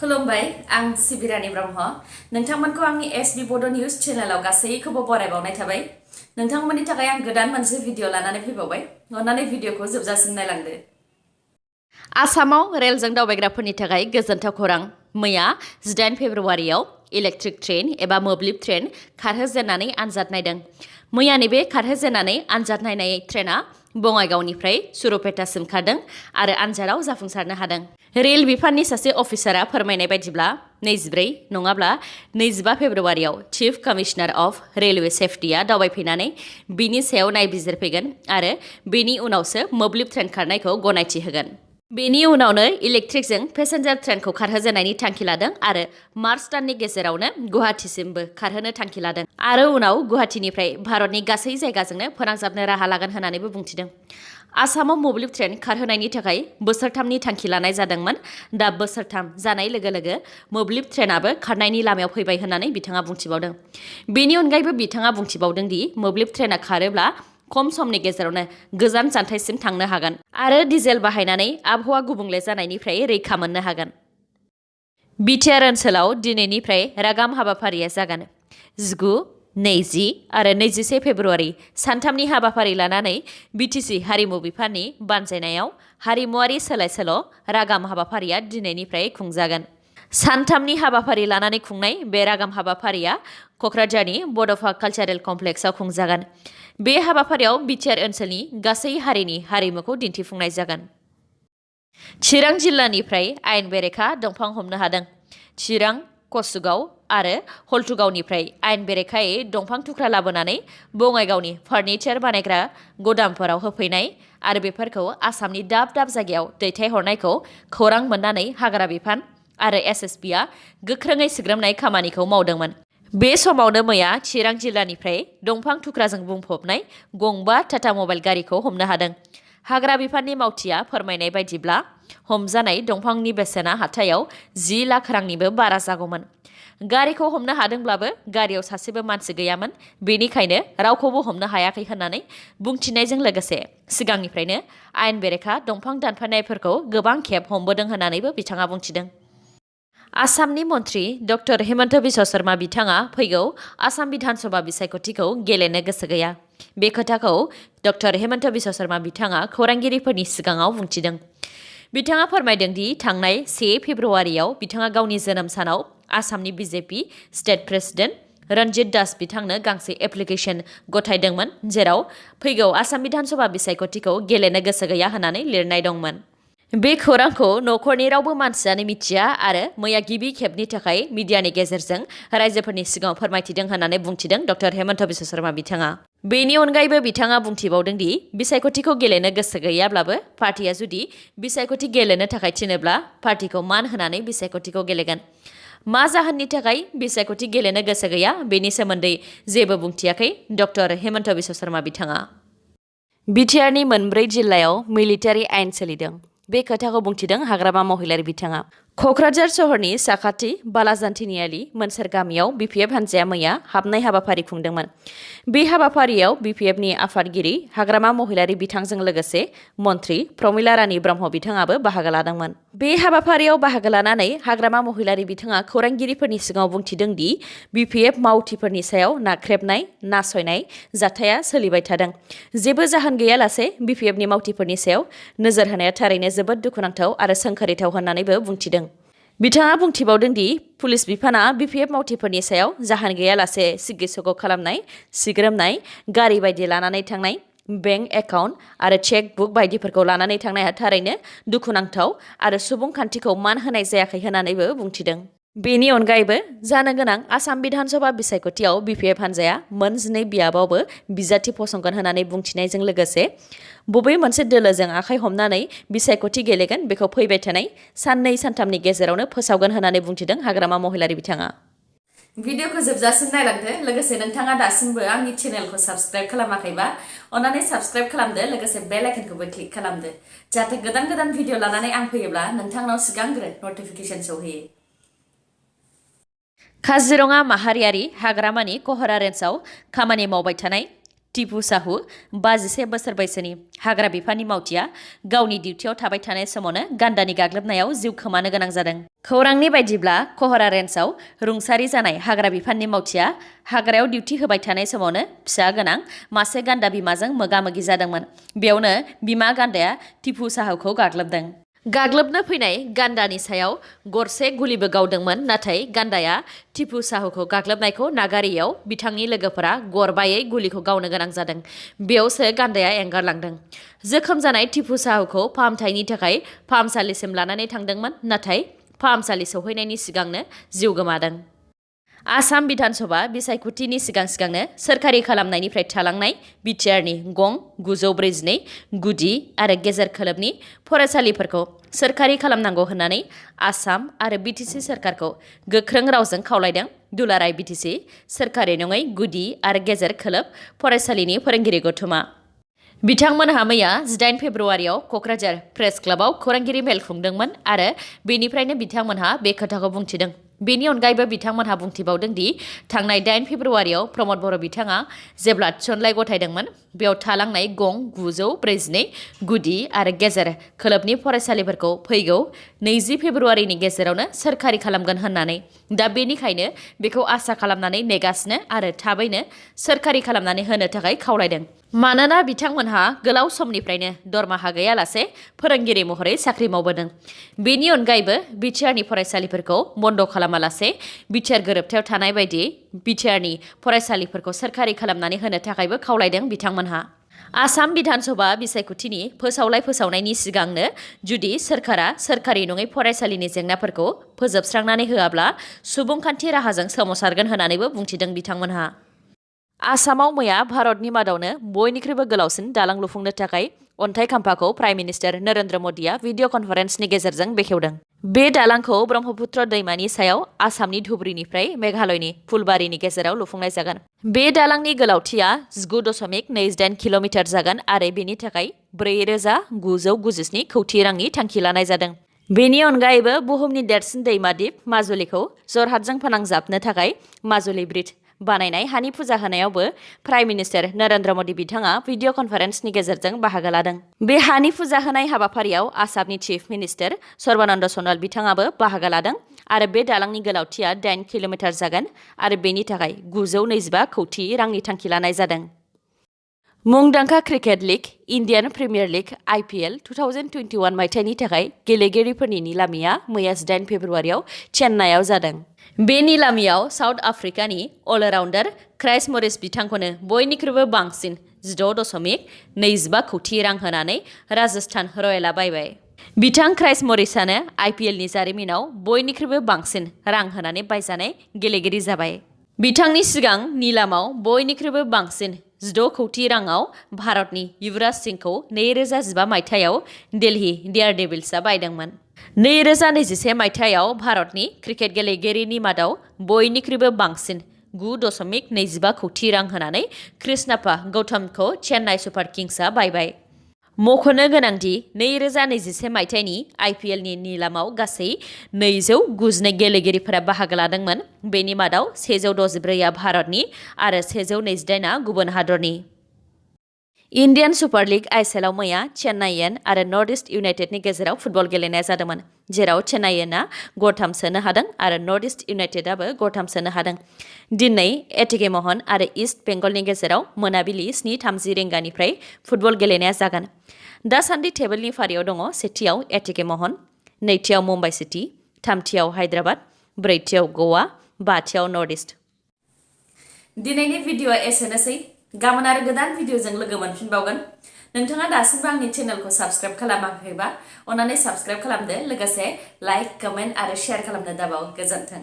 खुलुमबाय आं सिबिरानि ब्रह्म नोंथांमोनखौ आंनि एसबी बड' निउज चेनेलाव गासैखौबो बरायबावनाय थाबाय नोंथांमोननि थाखाय आं गोदान मोनसे भिडिअ लानानै फैबावबाय अन्नानै भिडिअखौ जोबजासिम नायलांदो आसामाव रेलजों दावबायग्राफोरनि थाखाय गोजोनथाव खौरां मैया 18 फेब्रुवारियाव इलेक्ट्रिक ट्रेन एबा मोब्लिब ट्रेन खारहोजेननानै आनजाद नायदों मैयानि बे खारहोजेननानै आनजाद नायनाय ट्रेना बङाइगावनिफ्राय सुरुपेटासिम खारदों आरो आनजादाव जाफुंसारनो हादों रेल बिफाननि सासे अफिसारा फोरमायनाय बायदिब्ला 24 नङाब्ला 25 फेब्रुवारियाव चिफ कमिशनार अफ रेलवे सेफ्टिया दावबायफैनानै बिनि सायाव नायबिजिरफैगोन आरो बेनि उनावसो मोब्लिब ट्रेन खारनायखौ गनायथि होगोन बेनि उनावनो इलेक्ट्रिकजों पेसेन्जार ट्रेनखौ खारहोजेननायनि थांखि लादों आरो मार्च दाननि गेजेरावनो गुवाहाटीसिमबो खारहोनो थांखि लादों आरो उनाव गुवाहाटीनिफ्राय भारतनि गासै जायगाजोंनो फोनांजाबनो राहा लागोन होननानैबो बुंथिदों आसामाव मोब्लिब ट्रेन खारहोनायनि थाखाय बोसोरथामनि थांखि लानाय जादोंमोन दा बोसोरथाम जानाय लोगो लोगो मोब्लिब ट्रेनाबो खारनायनि लामायाव फैबाय होननानै बिथाङा बुंथिबावदों बेनि अनगायैबो बिथाङा बुंथिबावदों दि मोब्लिब ट्रेना खारोब्ला खम समनि गेजेरावनो गोजान जानथायसिम थांनो हागोन आरो डिजेल बाहायनानै आबहावा गुबुंले जानायनिफ्राय रैखा मोननो हागोन बिटिआर ओनसोलाव दिनैनिफ्राय रागाम हाबाफारिया जागोन 19, 20 आरो 21 फेब्रुवारि सानथामनि हाबाफारि लानानै बिटिसि हारिमु बिफाननि बानजायनायाव हारिमुआरि सोलाय-सोल' रागाम हाबाफारिया दिनैनिफ्राय खुंजागोन सानथामनि हाबाफारि लानानै खुंनाय बे रागाम हाबाफारिया क'क्राझारनि बड'फा कालचारेल कमप्लेक्सआव खुंजागोन बे हाबाफारियाव बिटिआर ओनसोलनि गासै हारिनि हारिमुखौ दिन्थिफुंनाय जागोन चिरां जिल्लानिफ्राय आयेन बेरेखा दंफां हमनो हादों चिरां कसुगाव आरो हल्टुगावनिफ्राय आयेन बेरेखायै दंफां थुख्रा लाबोनानै बङाइगावनि फार्निचार बानायग्रा गदामफोराव होफैनाय आरो बेफोरखौ आसामनि दाब दाब जायगायाव दैथायहरनायखौ खौरां मोननानै हाग्रा बिफान आरो एसएसबिआ गोख्रोङै सिग्रोमनाय खामानिखौ मावदोंमोन बे समावनो मैया चिरां जिल्लानिफ्राय दंफां थुख्राजों बुंफबनाय गंबा टाटा मबाइल गारिखौ हमनो हादों हाग्रा बिफाननि मावथिया फोरमायनाय बायदिब्ला हमजानाय दंफांनि बेसेना हाथायाव 10 लाख रांनिबो बारा जागौमोन गारिखौ हमनो हादोंब्लाबो गारियाव सासेबो मानसि गैयामोन बेनिखायनो रावखौबो हमनो हायाखै होननानै बुंथिनायजों लोगोसे सिगांनिफ्रायनो आयेन बेरेखा दंफां दानफायनायफोरखौ गोबां खेब हमबोदों होननानैबो बिथाङा बुंथिदों आसामनि मन्त्रि डक्टर हेमन्त बिश्व शर्मा बिथाङा फैगौ आसाम बिधान सभा बिसायख'थिखौ गेलेनो गोसो गैया बे खोथाखौ डक्टर हेमन्त बिश्व शर्मा बिथाङा खौरांगिरिफोरनि सिगाङाव बुंथिदों बिथाङा फोरमायदों दि थांनाय 1 फेब्रुवारियाव बिथाङा गावनि जोनोम सानाव आसामनि BJP state president Ranjit Das बिथांनो गांसे एप्लिकेशन गथायदोंमोन जेराव फैगौ आसाम बिधान सभा बिसायख'थिखौ गेलेनो गोसो गैया होननानै लिरनाय दंमोन बे खौरांखौ न'खरनि रावबो मानसियानो मिथिया आरो मैया गिबि खेबनि थाखाय मिडियानि गेजेरजों रायजोफोरनि सिगाङाव फोरमायथिदों होननानै बुंथिदों डक्टर हेमन्त बिश्व शर्मा बिथाङा बेनि अनगायैबो बिथाङा बुंथिबावदों दि बिसायख'थिखौ गेलेनो गोसो गैयाब्लाबो पार्टिया जुदि बिसायख'थि गेलेनो थाखाय थिनोब्ला पार्टिखौ मान होनानै बिसायख'थिखौ गेलेगोन मा जाहोननि थाखाय बिसायख'थि गेलेनो गोसो गैया बेनि सोमोन्दै जेबो बुंथियाखै डक्टर हेमन्त बिश्व शर्मा बिथाङा बिटिआरनि मोनब्रै जिल्लायाव मिलिटारि आयेन सोलिदों बे खोथाखौ बुंथिदों हाग्रामा महिलारि बिथाङा क'क्राझार सहरनि साखाथि बालाजान्थिनियालि मोनसोर गामियाव बिपिएफ हान्जाया मैया हाबनाय हाबाफारि खुंदोंमोन बे हाबाफारियाव बिपिएफनि आफादगिरि हाग्रामा महिलारि बिथांजों लोगोसे मन्त्रि प्रमिला रानी ब्रह्म बिथाङाबो बाहागो लादोंमोन बे हाबाफारियाव बाहागो लानानै हाग्रामा महिलारि बिथाङा खौरांगिरिफोरनि सिगाङाव बुंथिदों दि बिपिएफ मावथिफोरनि सायाव नाख्रेबनाय नासयनाय जाथाया सोलिबाय थादों जेबो जाहोन गैयालासे बिपिएफनि मावथिफोरनि सायाव नोजोर होनाया थारैनो जोबोद दुखुनांथाव आरो सोंखारिथाव होननानैबो बुंथिदों बिथाङा बुंथिबावदों दि पुलिस बिफाना बिपिएफ मावथिफोरनि सायाव जाहोन गैयालासे सिगि सग' खालामनाय सिग्रोमनाय गारि बायदि लानानै थांनाय बेंक एकाउन्ट आरो चेक बुक बायदिफोरखौ लानानै थांनाया थारैनो दुखुनांथाव आरो सुबुंखान्थिखौ मान होनाय जायाखै होननानैबो बुंथिदों बेनि अनगायैबो जानो गोनां आसाम बिधान सभा बिसायख'थियाव बिपिएफ हान्जाया मोन 12 बियाबावबो बिजाथि फसंगोन होननानै बुंथिनायजों लोगोसे बबे मोनसे दोलोजों आखाइ हमनानै बिसायख'थि गेलेगोन बेखौ फैबाय थानाय साननै सानथामनि गेजेरावनो फोसावगोन होननानै बुंथिदों हाग्रामा महिलारि बिथाङा भिडिअखौ जोबजासिम नायलांदो लोगोसे नोंथाङा दासिमबो आंनि चेनेलखौ साबस्क्राइब खालामाखैबा अन्नानै साबस्क्राइब खालामदो लोगोसे बेल आइकनखौबो क्लिक खालामदो जाहाथे गोदान गोदान भिडिअ लानानै आं फैयोब्ला नोंथांनाव सिगांग्रो नटिफिकेशन सौहैयो काजिरङा माहारियारि हाग्रामानि कहरा रेन्जआव खामानि मावबाय थानाय टिपु साहु 51 बोसोर बैसोनि हाग्रा बिफाननि मावथिया गावनि डिउटियाव थाबाय थानाय समावनो गान्दानि गाग्लोबनायाव जिउ खोमानो गोनां जादों। खौरांनि बायदिब्ला कहरा रेन्जआव रुंसारि जानाय हाग्रा बिफाननि मावथिया हाग्रायाव डिउटि होबाय थानाय समावनो फिसा गोनां मासे गान्दा बिमाजों मोगा-मोगि जादोंमोन। बेयावनो बिमा गान्दाया टिपु साहुखौ गाग्लोबदों। गाग्लोबनो फैनाय गान्दानि सायाव गरसे गुलिबो गावदोंमोन, नाथाय गान्दाया टिपु साहुखौ गाग्लोबनायखौ नागारियाव बिथांनि लोगोफोरा गरबायै गुलिखौ गावनो गोनां जादों। बेयावसो गान्दाया एंगारलांदों। जोखोम जानाय टिपु साहुखौ फाहामथायनि थाखाय फाहामसालिसिम लानानै थांदोंमोन, नाथाय फाहामसालि सौहैनायनि सिगांनो जिउ गोमादों। आसाम बिधानसभा बिसायख'थिनि सिगांनो सोरखारि खालामनायनिफ्राय थालांनाय बिटिआरनि गं 942 गुदि आरो गेजेर खोलोबनि फरायसालिफोरखौ सोरखारि खालामनांगौ होननानै आसाम आरो बिटिसि सोरखारखौ गोख्रों रावजों खावलायदों दुलाराय बिटिसि सोरखारि नङै गुदि आरो गेजेर खोलोब फरायसालिनि फोरोंगिरि गौथुमा। बिथांमोनहा मैया 18 फेब्रुवारियाव क'क्राझार प्रेस क्लाबाव खौरांगिरि मेल खुंदोंमोन आरो बेनिफ्रायनो बिथांमोनहा बे खोथाखौ बुंथिदों। बेनि अनगायैबो बिथांमोनहा बुंथिबावदों दि थांनाय 8 फेब्रुवारियाव प्रमद बर' बिथाङा जेब्ला थिसनलाइ गथायदोंमोन बेयाव थालांनाय गं 942 गुदि आरो गेजेर खोलोबनि फरायसालिफोरखौ फैगौ 20 फेब्रुवारिनि गेजेरावनो सोरखारि खालामगोन होननानै। दा बेनिखायनो बेखौ आसा खालामनानै नेगासिनो आरो थाबैनो सोरखारि खालामनानै होनो थाखाय खावलायदों। मानोना बिथांमोनहा गोलाव समनिफ्रायनो दरमाहा गैयालासे फोरोंगिरि महरै साख्रि मावबोदों। बेनि अनगायैबो बिटिआरनि फरायसालिफोरखौ बन्द खालामालासे बिटिआर गोरोबथायाव थानाय बायदि बिटिआरनि फरायसालिफोरखौ सोरखारि खालामनानै होनो थाखायबो खावलायदों बिथांमोनहा। आसाम बिधानसभा बिसायख'थिनि फोसावनायनि सिगांनो जुदि सोरखारा सोरखारि नङै फरायसालिनि जेंनाफोरखौ फोजोबस्रांनानै होआब्ला सुबुंखान्थि राहाजों सोमावसारगोन होननानैबो बुंथिदों बिथांमोनहा। आसामाव मैया भारतनि मादावनो बयनिख्रुइबो गोलावसिन दालां लुफुंनो थाखाय अन्थाइ खाम्फाखौ प्राइम मिनिस्टार नरेन्द्र मदिया भिडिअ कनफारेन्सनि गेजेरजों बेखेवदों। बे दालांखौ ब्रह्मपुत्र दैमानि सायाव आसामनि धुबुरीनिफ्राय मेघालयनि फुलबारीनि गेजेराव लुफुंनाय जागोन। बे दालांनि गोलावथिया 19.28 किल'मिटार जागोन आरो बेनि थाखाय 4,997 कौटि रांनि थांखि लानाय जादों। बेनि अनगायैबो बुहुमनि देरसिन दैमा दिप माजुलिखौ जरहाटजों फोनांजाबनो थाखाय माजुलि ब्रिज बानायनाय हानि फुजा होनायावबो प्राइम मिनिस्टार नरेन्द्र मदि बिथाङा भिडिअ कनफारेन्सनि गेजेरजों बाहागो लादों। बे हानि फुजा होनाय हाबाफारियाव आसामनि चिफ मिनिस्टार सर्बानन्द सन'वाल बिथाङाबो बाहागो लादों आरो बे दालांनि गोलावथिया 8 किल'मिटार जागोन आरो बेनि थाखाय 925 कौटि रांनि थांखि लानाय जादों। मुंदांखा cricket league Indian premier league IPL 2021 मायथाइनि थाखाय गेलेगिरिफोरनि निलामिया मैया 18 फेब्रुवारियाव चेन्नाईआव जादों। बे निलामियाव साउथ आफ्रिकानि अलराउन्डार क्राइस मरिस बिथांखौनो बयनिख्रुइबो बांसिन 16.25 कौटि रां होनानै राजस्थान रयेलआ बायबाय। बिथां क्राइस मरिसआनो IPLनि जारिमिनाव बयनिख्रुइबो बांसिन रां होनानै बायजानाय गेलेगिरि जाबाय। बिथांनि सिगां निलामाव बयनिख्रुइबो बांसिन 16 कौटि राङाव भारतनि युवराज सिंहखौ 2015 मायथाइयाव दिल्ली डेयारडेविल्सआ बायदोंमोन। 2021 मायथाइयाव भारतनि क्रिकेट गेलेगिरिनि मादाव बयनिख्रुइबो बांसिन 9.25 कौटि रां होनानै कृष्णाप्पा गौतमखौ चेन्नाई सुपार किंग्सआ बायबाय। मख'नो गोनांदि 2021 मायथाइनि IPLनि निलामाव गासै 292 गेलेगिरिफोरा बाहागो लादोंमोन। बेनि मादाव 164आ भारतनि आरो 128आ गुबुन हादरनि। इन्डियान सुपार लीग ISLआव मैया चेन्नाईयन आरो नर्थ इस्ट इउनाइटेडनि गेजेराव फुटबल गेलेनाय जादोंमोन, जेराव चेन्नाईयनआ गरथाम सोनो हादों आरो नर्थ इस्ट इउनाइटेडआबो गरथाम सोनो हादों। दिनै एटिके महन आरो इस्ट बेंगलनि गेजेराव मोनाबिलि 7:30 रिंगानिफ्राय फुटबल गेलेनाया जागोन। दासान्दि टेबोलनि फारियाव दङ सेथियाव एटिके महन, नैथियाव मुम्बाइ सिटी, थामथियाव हायद्राबाद, ब्रैथियाव गवा, बाथियाव नर्थ इस्ट। दिनैनि भिडिअ'आ एसेनोसै। गाबोन आरो गोदान भिडिअ'जों लोगो मोनफिनबावगोन। नोंथाङा दासिमबो आंनि चेनेलखौ साबस्क्राइब खालामाखैबा अन्नानै साबस्क्राइब खालामदो, लोगोसे लाइक, कमेन्ट आरो शेयार खालामनो दाबाव। गोजोन्थों।